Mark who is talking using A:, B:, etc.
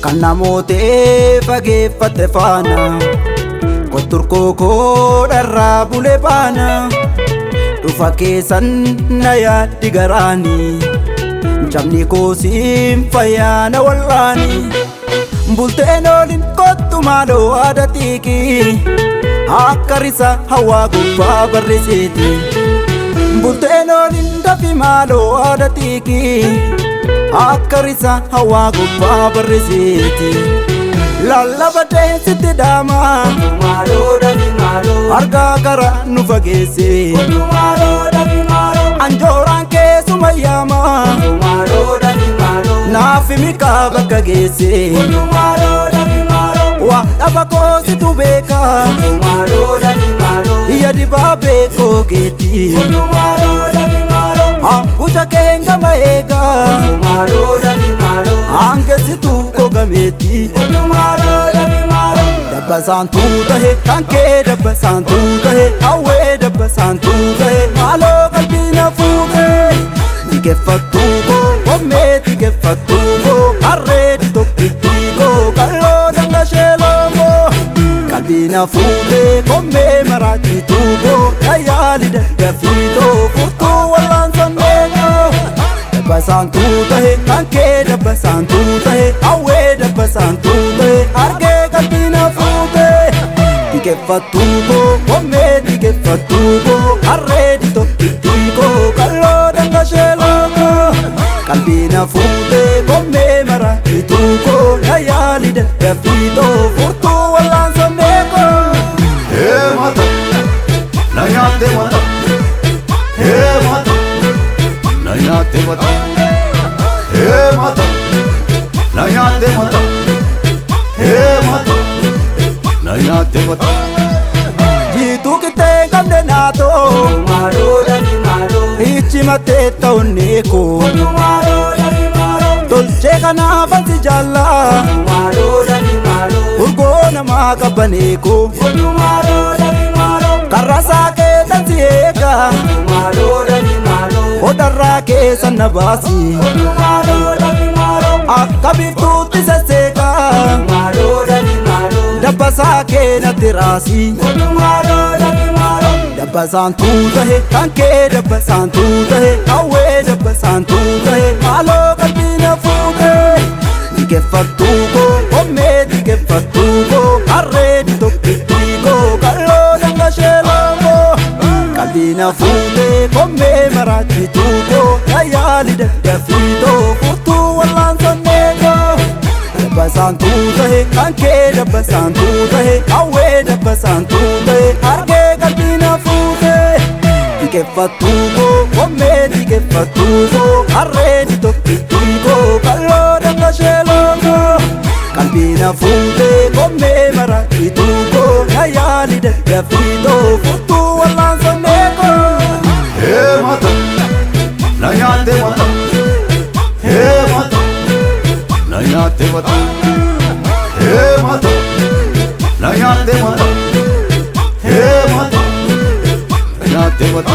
A: Kan namoota fageeffatte faana Kotturkoo koodharraa bule baana Dhufa keessan na yaaddi garaani Cabni koosiin fayyaana wal'aani Bulteen oolin kottu maaloo aadaa xiiqii Akka risa hawaa gubbaa barreessiti Bulteen oolin dafi maaloo aadaa xiiqii Akka risa hawaa gubbaa barreessiti Lallaba deessitti dhaama Argaa karaa nu fageesse Anjooraan keessuma yaama Naaf mikaa bakka geesse Waa dhafa koositu beeka Iyya dibaabee koo geetti Hambuca keenga eega Hangeessituu koo gameetti Dabbasaan tuutahe kan kee dabbasaan tuutahe hawwee dabbasaan tuutahe maaloo qalbii na fuute Tikeeffattuu koo kommee tikeeffattuu koo harreedi tokkittii koo qalloo danga sheeloo Qalbii na fuute kommee maraachituu koo yaayaali daddafiitoo furtuu wallaan sonnee Dabbasaan tuutahe kan kee dabbasaan tuutahe hawwee dabbasaan tuutahe argee qalbii na fuute Tikeeffattuu koo kommee tikeeffattuu koo harreedi tokkittii koo qalloo danga sheeloo koo Qalbii na fuute kommee maraachituu koo yaayaali daddafiitoo furtuu wallaan sonnee koo.
B: Hee mata, na nyaate mata. Hee mata, na nyaate mata. Hee mata, na nyaate mata. Hee mata, na nyaate mata.
A: Jiituu qixxee qabde naatoo Ichi mattee ta'unnee koo Tolchee kanaaf ansi jaallaa Urgoo namaa qabbanee koo Karra saaqee tansi eega Odarraa keessa na baasi Akka biiftuutti sesseeqa Dabbasaa kee natti raasi Dabbasaan tuutahe kan kee dabbasaan tuutahe hawwee dabbasaan tuutahe maaloo qalbii na fuute Tikeeffattuu koo kommee tikeeffattuu koo harreedi tokkittii koo qalloo danga sheeloo koo Qalbii na fuute kommee maraachituu koo yaayaali daddafiitoo furtuu wallaan sonnee koo Dabbasaan tuutahe kan kee dabbasaan tuutahe hawwee dabbasaan tuutahe argee qalbii na fuute Tikeeffattuu koo kommee tikeeffattuu koo harreedi tokkittii koo qalloo danga sheeloo koo Qalbii na fuute kommee maraachituu koo yaayaali daddafiitoo furtuu wallaan sonnee koo.
B: Hee mata, na nyaate mata. Hee mata, na nyaate mata. Hee mata, na nyaate mata. Hee mata, na nyaate mata.